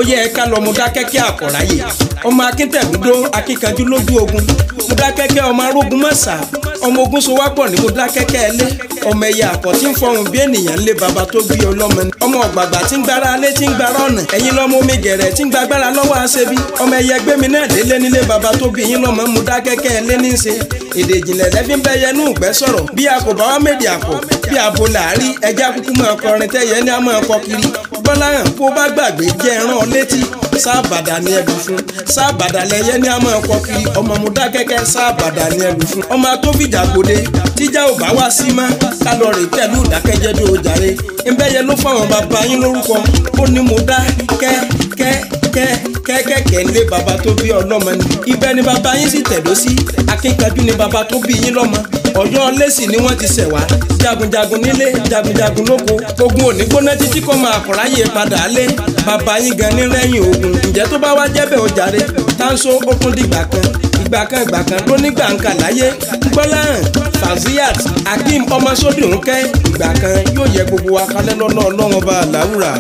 Ó yẹ ká lọ Mọdákẹ́kẹ́ àkọ̀ráyè, ọmọ akíntẹ̀dúdó akíkanjú lójú ogun. Mọdákẹ́kẹ́ ọmọ arógun mọ̀sá, ọmọ ogun sowápọ̀ ní Mọdákẹ́kẹ́ ẹlẹ́, ọmọ ẹyẹ àkọ́ tí ń fọhùn bí ènìyàn lé baba tó bí ọlọ́mọ ni, ọmọ ọ̀gbàgbà tí ń gbára alé tí ń gbára ọ̀nà, ẹ̀yin lọ́mọ omi gẹ̀rẹ̀ tí ń gbàgbára lọ́wọ́ aṣebi, ọmọ ẹyẹ gbémi náà délé nílé baba tó bí yín lọ́mọ. Mọdákẹ́kẹ́ ẹlẹ́ ní í ṣe èdè ìjìnlẹ̀ lẹ́fí ń bẹ́yẹ nú ìgbẹ́ sọ̀rọ̀. Bí a kò bá wá méde àpọ̀ bí abo làárí, ẹja kúkú máa kọrin tẹ́yẹ ní a máa kọ kiri. Gbọ́láhàn bó bá gbàgbé jẹ́ ẹran ọ létí, sábàdà ni ẹlù fún, sábàdà lẹyẹ ní a máa kọ kiri. Ọmọ Mọdákẹ́kẹ́ sábàdà ni ẹlù fún, ọmọ atófìjàgbòde tíjà ò bá wá sí mọ́ kálọ̀rì tẹ̀lú ìdákẹ́jẹ́ bí o jàre. Ńbẹ́yẹ ló fáwọn bàbá yín lórúkọ, ó ní mo dá kẹ́ kẹ́ kẹ́ kẹ́kẹ́kẹ́ nílé bàbá tó bí ọlọ́mọ ni. Ibẹ̀ ni bàbá yín sì tẹ̀dó sí, akínkanjú ni bàbá tó bí yín lọ́mọ. Ọ̀yọ́ lẹ́sìn ni wọ́n ti ṣẹ̀ wá, jagunjagun nílé jagunjagun lóko, ogun òní gbóná títí kọ́ máa kọ̀ráyè padà lé bàbá yín gan ní lẹ́yìn ogun. Ǹjẹ́ tó bá wá jẹ́bẹ̀ ó jàre, táǹsó ó tún dìgbà kan ìgbà kan ìgbà kan ló nígbà ń kà láyé. Gbọ́láhàn Faziat Akeem ọmọ sódì ń kẹ́ ìgbà kan yóò yẹ gbogbo wa kalẹ́ lọ́nà Ọlọ́run ọba àláwùrà.